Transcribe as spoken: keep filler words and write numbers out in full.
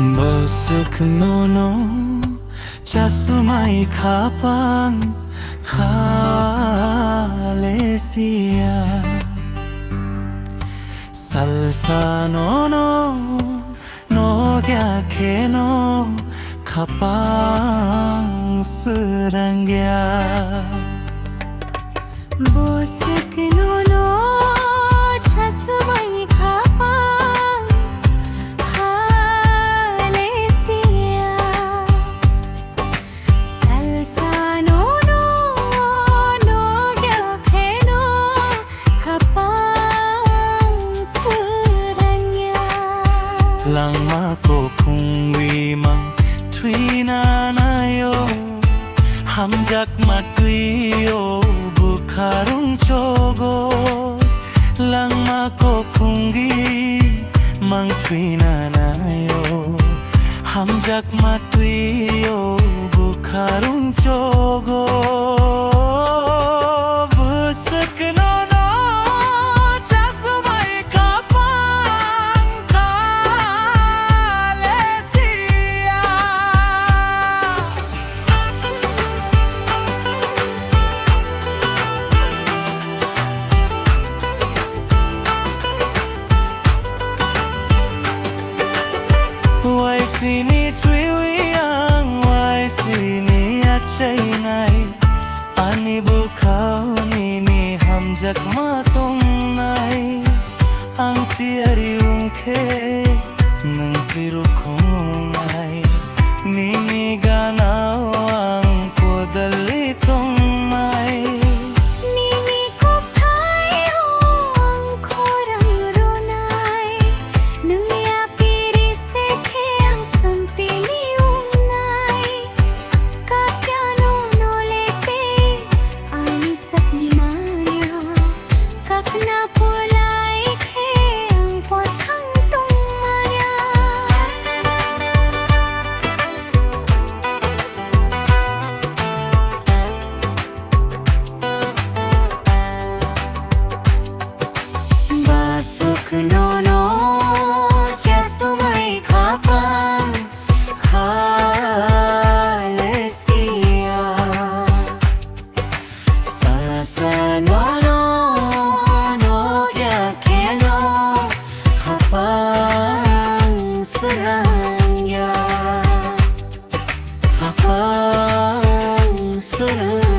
Bwswk nono chasumai khapang khalesiya. Salsa nono nokya kheno khapang swrangya. Bwswk nono chasumai khapang khalesiya. Salsa nono nokya kheno khapang swrangya. Langma kophungwi mang thwina naio, hamjakma twio bwkha rungchogo. Langma kophungwi mang thwina naio, hamjakma twio bwkha rungchogo. Bwswk nono chasumai khapang khalesiya. Waisini thwiwi ang waisini achainai, ani bwkhao nini hamjakma tongnai. Ang tiyari wngkhe nwng twi rwkhumungnai, nini ganao ang podalwi tongnai. Nini kokthaio ang khorang rwnai, nwng yapiri se khe ang sampili wngnai. Kakyano nolete ani sakni maya, kakna polai khe ang pothang tongmaya. Bwswk nono chasumai khapang khalesiya. Salsa nono nokya kheno khapang swrangya. Khapang swrang